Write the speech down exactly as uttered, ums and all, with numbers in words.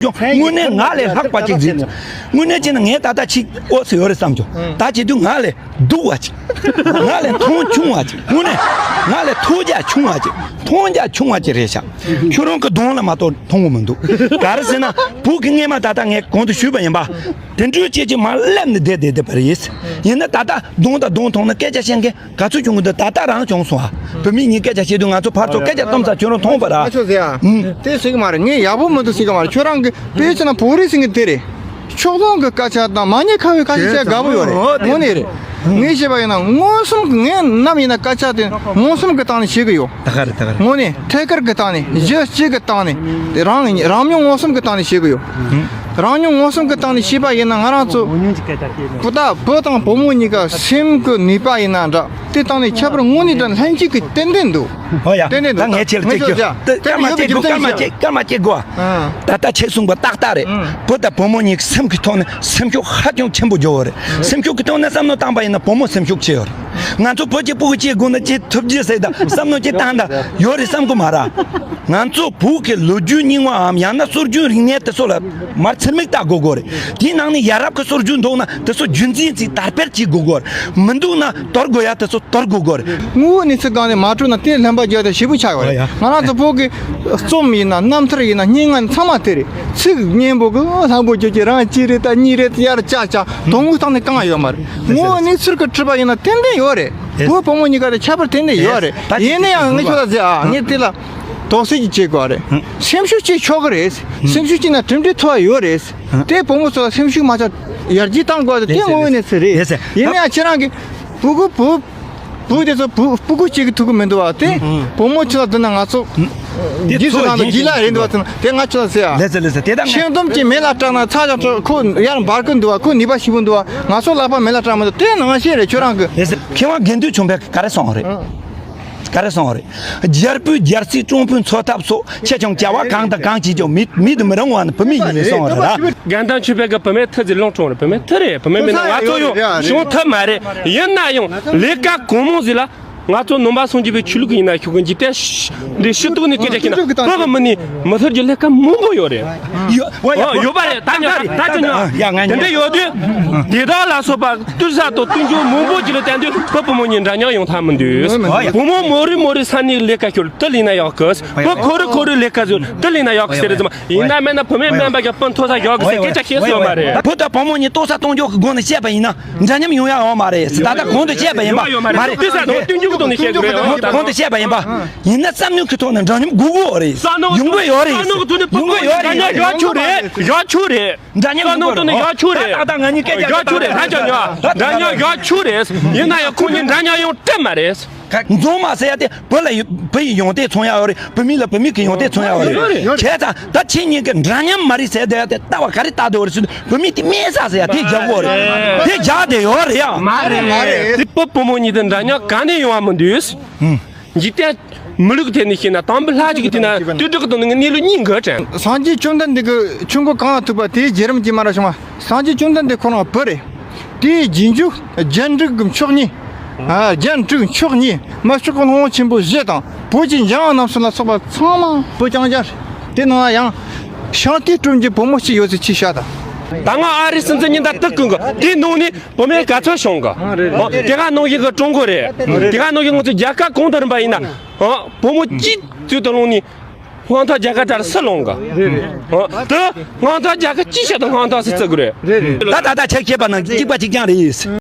ཀྱང་དངོས་གནས་ང་ལས་ལྷག་པ་ཅིག་ཟིན། དངོས་གནས་བྱས་ན་ངས་ད་ལྟ་ཅིག་ཨོ་ཟེར་ཡོད་རེད་བསམ་ཀྱང་ད་བྱེད་དུས་ང་ལས་སྡུག་པ་ཅིག་ང་ལས་མཐོང་ཆུང་བ་ཅིག་དངོས་གནས་ང་ལས་མཐོ་རྒྱ་ཆུང་བ་ཅིག་མཐོང་རྒྱ་ཆུང་བ་ཅིག་རེད་ཤག་ཁྱོད་རང་གི་གདོང་ལ་མ་གཏོགས་མཐོང་གི་མི་འདུག་ག་རེ་ཟེར་ན་བོད་ཀྱི་སྔས་མ་ད་ལྟ་ངས་གོང་དུ་ཞུས་པ་ཡིན་པ། དེ་འདྲའི་ཅིག་ཅིག་མ་སླེབས་ནས་བསྡད་བསྡད་བསྡད་པ་རེད། ཡིན་ན་ད་ལྟ་གདོང་དང་གདོང་མཐོང་ན་སྐད་ཆ་བཤད་མཁན་ག་ཚོད་བྱུང་གི་འདུག་ད་ལྟ་རང་བྱུང་སོང་ཨ། བུད་མེད་གཉིས་སྐད་ཆ་བཤད་དུས་ང་ཚོ་ཕར་ཚུར་སྐད་ཆ་གཏོང་ས་ཁྱོད་རང་མཐོང་པ་ར། ཨ་ཆོག་ཟེར་ཨ། ཨུམ། དེ་ཟེར་གི་མ་རེད། ངས་ཡག་པོ་མི་འདུག་ཟེར་གི་མ་རེད། ཁྱོད་རང་གི་དཔེ་ཆ་ན་བོད་རིགས་ཟེར་གི་དེ་རེད། ཕྱོགས་གཏོང་གི་སྐད་ཆ་དང་མ་ཉེས་ཁ་བའི་སྐད་ཆ་བཤད་དགའ་པོ་ཡོད་རེད། དངོས་གནས་རེད། ངས་བཤད་པ་ཡིན་ན་མངོན་སུམ་གི་ངས་ནམ་ཡིན་ན་སྐད་ཆ་དེ་མངོན་སུམ་གི་སྟེང་ནས་བཤད་གི་ཡོད། ད་ག་རེད་ད་ག་རེད། དངོས་གནས་ཐད་ཀར་གི་སྟེང་ནས་གཞི་གཅིག་གི་སྟེང་ནས་དེ་རང་རང་མྱོང་མངོན་སུམ་གི་སྟེང་ནས་བཤད་གི་ཡོད། རང་མྱོང་མངོན་སུམ་གི་སྟེང་ནས་བཤད་པ་ཡིན་ན་ང་རང་ཚོ་བུ་ད་བུ་དང་བུ་མོ་གཉིས་ཀ་སེམས་ཀྱི་ནུས་པ་ཡིན་ན་འདྲ། དེ་སྟེང་ནས་ཁྱད་པར་དངོས་གནས་དང་ལྷན་སྐྱེས་ཀྱི་ཏན་ཏན་འདུག་ཨོ་ཡ། ཏན་ཏན་ད་འདུག་ངས་ཁྱེད་ལ་ངས་ཅིག་ཤོད་རྒྱུ། ད་སྐར་མ་ཡོད་པའི་གཅིག་རྒྱུ་དགོས། མཚན་སྐར་མ་ཞིག་གཅིག་སྐར་མ་གཅིག་དགོས། ཨ། ད་ལྟ་ཁྱེད་གསུངས་པ་ཏག་ཏག་རེད། ཨང་། བུ་དང་བུ་མོ་གཉིས་སེམས་ཀྱི་ཐོག་ནས་སེམས་ཤུགས་ཧ་ཅང་ཆེན་པོ་འཇོག་གི་རེད། སེམས་ཤུགས་ཀྱི་ཐོག་ནས་བསམ་བློ་བཏང་པ་ཡིན་ན་བུ་མོ་སེམས་ཤུགས་ཆེ་ཡོད་རེད། ང་ཚོ་བུ་གཅིག་སྤུ་གུ་གཅིག་དགོས་ན་ཅིག་ཐུབ་རྒྱུ་ཟེར་དང་བསམ་བློ་ཅིག་བཏང་དང་ཡོད་རེད་བསམ་གི་མ་རེད། ང་ཚོ་བོད་ཀྱི་ལོ་རྒྱུས་རྙིང་བའམ་ཡང་ན་སྲོལ་རྒྱུན་རིག་གནས་དེ་ཚོ་ལ་མར་ཚུར་མིག་ལྟ་དགོས་དགོས་རེད། དེའི་ནང་ནས་ཡ་རབས་ཀྱི་སྲོལ་རྒྱུན་འདུག་ན་དེ་ཚོ་རྒྱུན་འཛིན་ཅིག་དར་སྤེལ་བྱེད་དགོས་དགོས་རེད། མི་འདུག་ན་དོར་དགོས་ཡ་དེ་ཚོ་དོར་དགོས་དགོས་རེད། དངོས་པོའི་གནས་ཚུལ་སྒང་ནས་མ་སྤྲོ་ན་དེ་ལྷན་པ་རྒྱག་དེ་ཞེ་པོ་ཆགས་ཡོད་རེད། ང་རང་ཚོ་བོད་ཀྱི་རྩོམ་ཡིན་ན་རྣམ་ཐར་ཡིན་ན་སྙན་ངག་ཚང་མ་དེ་རེད། ཚིག་སྙན་པོ་གི་ལྷམ་པོ་རྒྱུ་གྱི་རང་གཅིག་རེད་ད་གཉིས་རེད་ཡར་བཅག་བཅག་དོན་དངོས་སྟེང་ནས་གང་ཡོད་མ་རེད། དངོས་པོའི་གནས་ཚུལ་གྱི་འཁྲིད་པ་ཡིན་ན་ཏན་ཏན་ཡོད་རེད། བུ་བུ་མོ་གཉིས་ཀ་དེ་ཁྱད་པར་ཏན་ཏན་ཡོད་རེད། ཡིན་ན་ཡང་ངས་ཁྱོད་ལ་ཟེར་ཨ་ངས་དེ་ལ་དོགས་སེལ་གྱི་བྱེད་དགོས་རེད། སེམས་ཤུགས་ཅིག་ཆོག་གི་རེད། སེམས་ཤུགས་ཅིག་ན་གྲུབ་འབྲས་ཐོབ་ཡོད་རེད། དེ་བུ་མོ་ཚོ་ལ་སེམས་ཤུགས་མ་ཆག་ཡར་རྒྱས་གཏང་དགོས་དེ་དངོས་པོའི་གནས་ཚུལ་རེད། ཡིན་ན་ཡང་ཁྱེད་རང་གི་བུ་གུ་བུ་བུ་དེ་ཚོ་བུ་སྤུ་གུ་གཅིག་གི་ཐུག་གི་མི་འདུག་བ་དེ། བུ་མོ་ཁྱོད་ལ་བསྡུར་ན་ང་ཚོ་རྗེས་སུ་ལངས་དང་རྗེས་ལ་རེད་འདུག་བ་དེ་ན་དེ་ང་ཁྱོད་ལ་ཟེར་ཡ། ལེ་ཚེ་ལེ་ཚེ་དེ་དང་ཁྱེད་འདོམ་གྱི་མེ་ལ་སྐྲག་ན་ཚ་ཞང་ཁྲོ་ཁོ་ཡར་འབར་གི་འདུག་བ། ཁོ་ནུས་པ་ཞིག་པོ་འདུག་བ། ང་ཚོ་ལག་པ་མེ་ལ་སྐྲག་མི་འདུག་དེ་ནང་བཞིན་རེད། ཁྱོད་རང་གི་ལེ་ཚེ་མཁས་དབང་དགེ་འདུན་ཆོས་འཕེལ་ག་རེ་གསུངས་རེད། ག་རེ་གསུངས་རེད། རྒྱལ་པོས་རྒྱལ་སྲིད་སྤྲང་པོའི་འཚོ་ཐབས་སོགས་ཆེ་ཆུང་བྱ་བ་གང་དང་གང་བྱེད་ཀྱང་མིད་མིད་དུ་མི་རུང་བ་ནི་བུད་མེད་ཡིན་ལེ་གསུངས་རེད། དགེ་འདུན་ཆོས་འཕེལ་གྱི་བུད་མེད་ཐུ་ཟིག་ལོང་གྲོང་རེད། བུད་མེད་ཐུ་རེད། བུད་མེད་མིན་ན་ང་ཚོ་ཡོང་གཞུང་ཐུབ་མ་རེད། ཡིན་ན་ཡང་ལས་ཀ་གང་མང་ཟིག་ལ་ང་ཚོ་ནང་པ་སངས་རྒྱས་པའི་ཆོས་ལུགས་ཡིན་ན་ཤོག་གི་འཇིག་རྟེན་འདི་ཤི་སྟོང་ནས་སྐད་ཆ་ཤེས་ན་བོད་ཀྱི་མི་ནི་མི་ཐུབ་ཀྱི་ལས་ཀ་མང་པོ་ཡོད་རེད། ཡོད་པ་རེད། ད་ཉོ་ད་ཉོ་དེ་འདྲ་ཡོད་དུས་དེ་དག་ལ་སོགས་པ་བསྟུན་ས་དང་བསྟུན་རྒྱུ་མང་པོ་ཅིག་ལ་བརྟེན་དུས་བུ་བུ་མོ་གཉིས་འདྲ་མཉམ་ཡོང་ཐབས་མི་འདུག་བུ་མོ་མོ་རི་མོ་རི་ས་ནས་ལས་ཀ་ཤོར་དུ་ལས་ན་ཡག་གི། བུ་ཁོ་རི་ཁོ་རི་ལས་ཀ་ཟོས་དུ་ལས་ན་ཡག་གི་ཟེར་རེད་ཙམ། ཡིན་ན་མིན་ན་བུད་མེད་སྨན་པ་གི་སྤུན་མཐོ་ས་ཡག་གི་ཟེར་སྐད་ཆ་བཤད་སྲོལ་མ་རེད། བུ་དང་བུ་མོ་གཉིས་ལྟོ་ས་གཏོང་རྒྱུ་གི་སྒོ་ནས་བཤད་པ་ཡིན་ན་འདྲ་མཉམ་ཡོང་ཡ་ཡོད་མ་རེད། ད་ལྟ་གོང་དུ་བཤད་པ་ཡིན་པ་མ་རེད། ལྟོ་ས་དང་བསྟུན་རྒྱུ་གི་ཐོག་ནས་བཤད་དགོས་རེད། གོང་དུ་བཤད་པ་ཡིན་པ་ཡིན་ན་བསམ་མནོ་གི་ཐོག་ནས་འདྲ་མཉམ་དགོས་དགོས་རེད། ཡོང་གི་ཡོད་རེད། ཡོང་གི་ཡོད་རེད། འདྲ་མཉམ་ཡག་ཆོག་རེད། ཡག་ཆོག་རེད། འདྲ་མཉམ་ཡོང་དགོས་རེད། ཡག་ཆོག་རེད། ད་ད་ང་གཉིས་སྐད་ཆ་ཡག་ཆོག་རེད། ད་ཅག་ཉོ་འདྲ་མཉམ་ཡག་ཆོག་རེད། ཡིན་ན་ཡང་ཁོང་གཉིས་འདྲ་མཉམ་ཡོང་དྲན་མ་རེད། འཛོམས་མ་ཟེར་ཡ་དེ་བུ་ལ་ཡོད་བུ་ཡི་ཡོང་དེ་མཚོན་ཡ་ཡོད་རེད། བུད་མེད་ལ་བུད་མེད་ཀྱི་ཡོང་དེ་མཚོན་ཡ་ཡོད་རེད། ཡོད་རེད། བྱས་ཙང་ད་ཁྱེད་གཉིས་ཀྱི་འདྲ་མཉམ་མ་རེད་ཟེར་བསྡད་ཡ་དེ་ལྟ་བ་ག་རེ་ལྟ་བསྡད་ཡོད་རེད་ཟེར་དུས་བུད་མེད་དེ་དམན་ས་ཟེར་ཡ་དེ་རྒྱག་གི་ཡོད་རེད། དེ་རྒྱག་བསྡད་ཡོད་རེད་ཡ། མ་རེད་མ་རེད། དེ་བུ་བུ་མོ་གཉིས་དེ་འདྲ་མཉམ་ག་ནས་ཡོང་བ་མི་འདུག་འཇིག་རྟེན་མི་ལུགས་ཐད་ནས་བཤད་ན་དང་པོ་ལྷ་ཅིག་གི་དུས་ན་དུས་དྲུག་གི་དོན་ནི་གནས་ལུགས་གཉིས་འགལ་དྲན། སངས་རྒྱས་བཅོམ་ལྡན་འདས་ཀྱི་ཆོས་འཁོར་གང་ལ་ཐུག་པ་དེའི་རྗེ་རིམ་གྱིས་མར་བྱུང་བ། སངས་རྒྱས་བཅོམ་ལྡན་འདས་ཁོ་རང་བུ་རེད། དེའི་རྗེས་འཇུག་རྒྱན་དྲུག་གི་མཆོག་གཉིས། ཨ། རྒྱན་དྲུག་མཆོག་གཉིས་མ་ཤོག་གི་སློབ་དཔོན་ཆེན་པོ་བཞི་དང་བོད་ཀྱི་འཇམ་དབྱངས་རྣམ་གསུམ་ལ་སོགས་པ་ཚང་མ་བུ་རྐྱང་རྐྱང་རེད། དེ་ནང་ལ་ཡང་ཤིང་རྟའི་སྒྲོམ་གྱི་བུ་མོ་གཅིག་ཡོད་ཚུལ་གྱིས་བཤད་དང་། ད་སྔ་ཨ་རིའི་སྲིད་འཛིན་གཉིས་ད་དུ་ཀུན་གི་དེའི་ནང་ནས་བུད་མེད་ག་ཚོད་བྱུང་གི། ཨ། རེད། ཨོ། དེ་ག་ནང་བཞིན་གི་ཀྲུང་གོ་རེད། རེད། དེ་ག་ནང་བཞིན་ང་ཚོ་རྒྱལ་ཁབ་གང་དུ་རིམ་པ་ཡིན་ན། ཨོ། བུ་མོ་གཅིག་ཚུལ་དུ་ལོང་ནས་དབང་ཐང་རྒྱལ་ཁབ་དར་སུ་ལོང་གི། རེད་རེད། ཨོ། དེ་དབང་ཐང་རྒྱལ་ཁབ་གཅིག་བྱས་དང་དབང་ཐང་སུ་བརྩི་གི་རེད། རེད་རེད། ད་ད་ད་ཆ་ཁྱད་པར་ན་གཅིག་པ་གཅིག་རྐྱང་རེད།